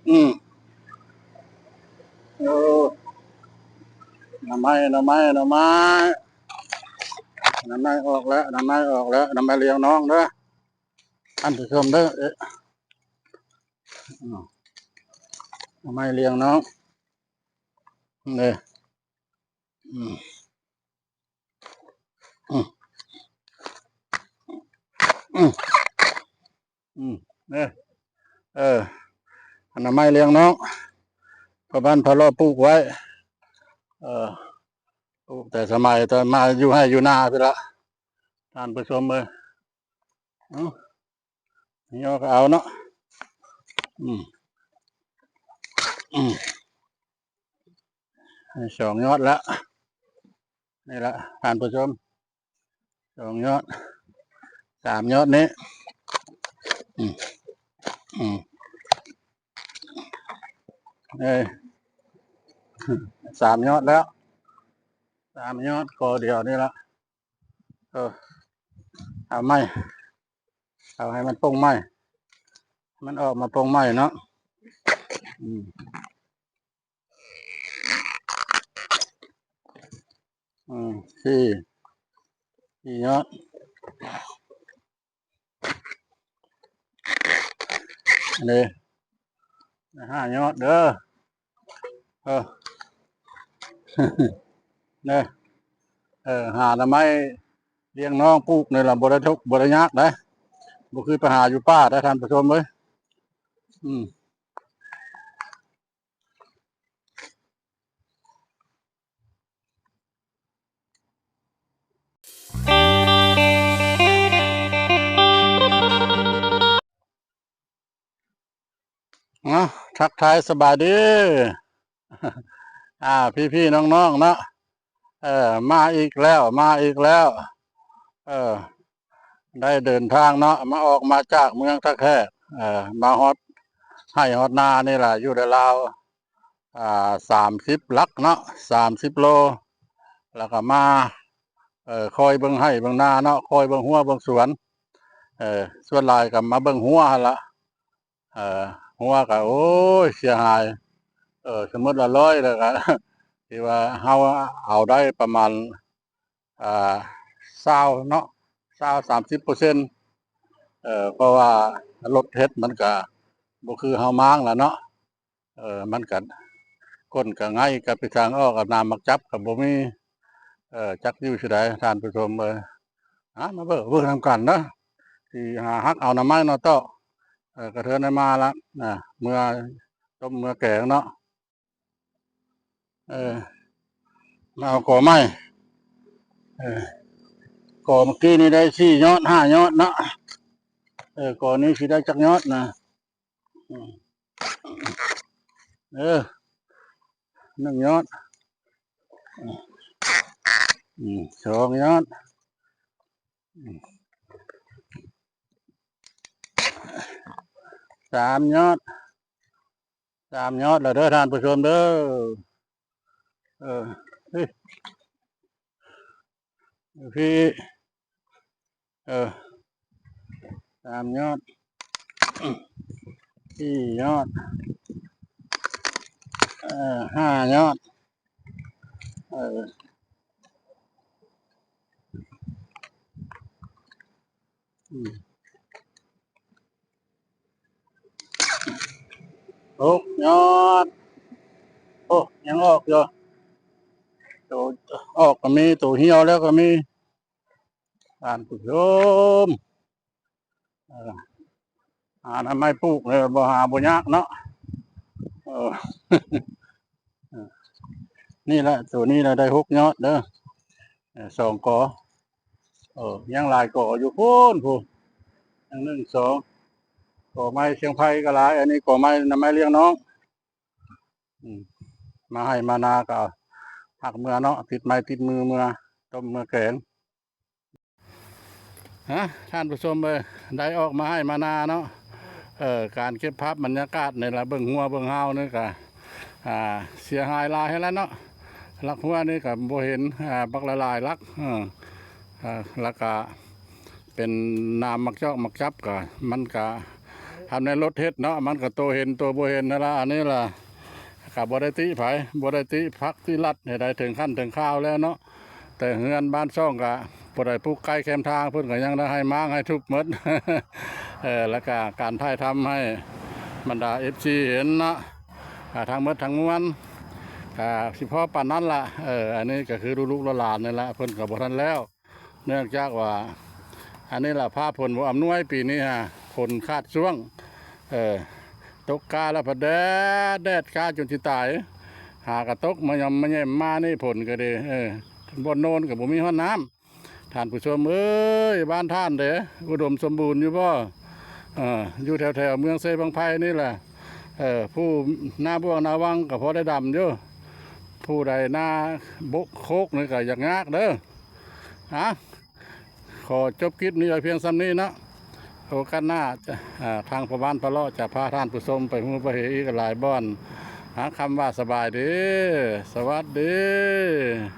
ອືມ ເອີ ໜໍ່ໄມ້ ໜໍ່ໄມ້ ໜໍ່ໄມ້ ໜໍ່ໄມ້ອອກແລ້ວ ໜໍ່ໄມ້ອອກແລ້ວ ໜໍ່ໄມ້ລ້ຽງນ້ອງເດີ ທ່ານຜູ້ຊົມເດີ ເອະ ໜໍ່ໄມ້ລ້ຽງນ້ອງເດີ ອືມ ອືມ ອືມ ອືມ ເອີ ເອີ ອະນາໄມລ້ຽງນ້ອງ ພໍ່ບ້ານພາເລາະປູກໄວ້ ເອີ ປູກແຕ່ສະໄໝຕອນມາຢູ່ໄຮ່ຢູ່ນາພຸ້ນລະ ທ່ານຜູ້ຊົມເອີຍ ເອົາ ນີ້ເອົາກໍເອົາເນາະ ອືມ ອືມ ສອງຍອດລະ ນີ້ລະທ່ານຜູ້ຊົມ ສອງຍອດ ສາມຍອດນີ້ ອືມ ອືມ ເອີ ສາມຍອດແລ້ວ ສາມຍອດ ກໍດຽວນີ້ລະ ເອີ ເອົາໃໝ່ ເອົາໃຫ້ມັນປົ່ງໃໝ່ ມັນອອກມາປົ່ງໃໝ່ເນາະ ອືມ ອືມ ສີ່ ສີ່ຍອດ ອັນນີ້ຫ້າຍອດເດີ ເອີ ເດີ ເອີ ຫາໜໍ່ໄມ້ລ້ຽງນ້ອງປູກນີ້ລະ ບໍ່ໄດ້ທຸກບໍ່ໄດ້ຍາກເດ້ ບໍ່ຄືໄປຫາຢູ່ປ່າເດ້ທ່ານຜູ້ຊົມເອີຍ ອືມ. ເອົາ ທັກທາຍສະບາຍດີ ອ່າ ພີ່ໆນ້ອງໆເນາະ ເອີ ມາອີກແລ້ວ ມາອີກແລ້ວ ເອີ ໄດ້ເດີນທາງເນາະ ມາ ອອກມາຈາກເມືອງທ່າແຂກ ເອີ ມາຮອດໄຮ່ຮອດນານີ້ລະ ຢູ່ໃນລາວ ອ່າ ສາມສິບຫຼັກເນາະ ສາມສິບໂລ ແລ້ວກໍມາ ເອີ ຄອຍເບິ່ງໄຮ່ເບິ່ງນາເນາະ ຄອຍເບິ່ງຮົ້ວເບິ່ງສວນ ເອີ ສ່ວນຫຼາຍກໍມາເບິ່ງຮົ້ວຫັ້ນລະ ເອີ ຮົ້ວກໍ ໂອ້ຍ ເສຍຫາຍ ເອີ ສົມມຸດລະຮ້ອຍ ແລ້ວກໍ ທີ່ວ່າເຮົາເອົາໄດ້ປະມານ ອ່າ ຊາວເນາະ ຊາວ ສາມສິບເປີເຊັນ ເອີ ເພາະວ່າລົດເຮັດມັນກະບໍ່ຄືເຮົາມ້າງລະເນາະ ເອີ ມັນກະ ກົ້ນກະໄງ ກະໄປທາງອອກ ກະນ້ຳໝາກຈັບກະບໍ່ມີ ເອີ ຈັກຢູ່ຊິໃດທ່ານຜູ້ຊົມເອີຍ ຫາມາເບິ່ງ ເບິ່ງນຳກັນເດີ ຊິຫາຮັກເອົາໜໍ່ໄມ້ໜໍ່ຕອກ ເອີ ກະເທີນໄດ້ມາລະ ນະ ເມືອຕົ້ມເມືອແກງເນາະ. ເອີ ມາເອົາກໍໃໝ່ ເອີ ກໍເມື່ອກີ້ນີ້ໄດ້ສີ່ຍອດຫ້າຍອດເນາະ ເອີ ກໍນີ້ຊິໄດ້ຈັກຍອດນະ ເອີ ໜຶ່ງຍອດ ສອງຍອດ ສາມຍອດ ສາມຍອດແລ້ວເດີທ່ານຜູ້ຊົມເດີ ເອີ ພີ່ ເອີ ສາມຍອດ ສີ່ຍອດ ເອີ ຫ້າຍອດ ເອີ ອືມ ຫົກຍອດ ໂອ້ ຍັງອອກຢູ່ ໂຕອອກກໍມີ ໂຕຫ່ຽວແລ້ວກໍມີ ທ່ານຜູ້ຊົມ ເອີ ຫາໜໍ່ໄມ້ປູກເລີຍ ບໍ່ຫາບໍ່ຍາກເນາະ ເອີ ນີ້ແຫຼະ ໂຕນີ້ລະໄດ້ຫົກຍອດເດີ ເອີ ສອງກໍ ເອີ ຍັງຫຼາຍກໍຢູ່ພຸ້ນ ພຸ້ນ ຍັງໜຶ່ງ ສອງ ກໍໄມ້ຊຽງໄພກໍຫຼາຍ ອັນນີ້ກໍໄມ້ ໜໍ່ໄມ້ລ້ຽງນ້ອງ ອືມ ມາໄຮ່ມານາກໍຮັກເມືອເນາະ ຕິດໄມ້ຕິດມືເມືອ ຕົ້ມເມືອແກງ. ຮະ ທ່ານຜູ້ຊົມເອີຍ ໄດ້ອອກມາໄຮ່ມານາເນາະ ເອີ ການເກັບພາບບັນຍາກາດນີ້ລະ ເບິ່ງຮົ້ວເບິ່ງຮາວນີ້ກະ ອ່າ ເສຍຫາຍຫຼາຍຫັ້ນລະເນາະ ຫຼັກຮົ້ວນີ້ກະບໍ່ເຫັນ ອ່າ ບັກຫຼາຍໆຫຼັກ ເອີ ອ່າ ແລ້ວກະເປັນນ້ຳໝາກຈອກໝາກຈັບກະ ມັນກະ ທຳໃນລົດເຮັດເນາະ ມັນກໍໂຕເຫັນໂຕບໍ່ເຫັນຫັ້ນລະ. ອັນນີ້ລະ ກໍບໍ່ໄດ້ຕິໃຜ ບໍ່ໄດ້ຕິພັກຕິລັດໃຫ້ໄດ້ເຖິງຂັ້ນເຖິງຄາວແລ້ວເນາະ. ແຕ່ເຮືອນບ້ານຊ່ອງກະຜູ້ໃດປູກໃກ້ແຄມທາງ ເພິ່ນກໍຍັງໄດ້ໃຫ້ມ້າງໃຫ້ທຸບໝົດ. ເອີ ແລ້ວກະການຖ່າຍທຳໃຫ້ບັນດາເອັຟຊີເຫັນເນາະ ອ່າ ທັງໝົດທັງມວນ ກະຊິພໍປານນັ້ນລະ. ເອີ ອັນນີ້ກໍຄືລູກໆຫຼານໆນີ້ລະ ເພິ່ນກໍບໍ່ທັນແລ້ວ ເນື່ອງຈາກວ່າ ອັນນີ້ລະ ຟ້າຝົນບໍ່ອຳນວຍປີນີ້ຮະ ຝົນຂາດຊ່ວງ ເອີ ຕົກກ້າແລ້ວພັດແດດ ແດດກ້າຈົນຊິຕາຍ ຫາກະຕົກມາຍຳມາແຍມມານີ້ ຝົນກໍດີ ເອີ ບ່ອນໂນນກໍບໍ່ມີຮອດນ້ຳ. ທ່ານຜູ້ຊົມເອີຍ ບ້ານທ່ານເດ ອຸດົມສົມບູນຢູ່ບໍ່? ເອີ ຢູ່ແຖວໆເມືອງເຊບັ້ງໄຟນີ້ແຫຼະ. ເອີ ຜູ້ນາບ້ວງນາວັງກໍພໍໄດ້ດຳຢູ່ ຜູ້ໃດນາບົກໂຄກນີ້ກໍຢາກຍາກເດີ. ອາ ຂໍຈົບຄລິບນີ້ໄວ້ພຽງສ່ຳນີ້ເນາະ. ໂອກາດໜ້າ ອາ ທາງພໍ່ບ້ານພາເລາະຈະພາທ່ານຜູ້ຊົມໄປຮູ້ໄປເຫັນອີກຫຼາຍບ່ອນ. ຫາຄຳວ່າສະບາຍດີ ສະຫວັດດີ.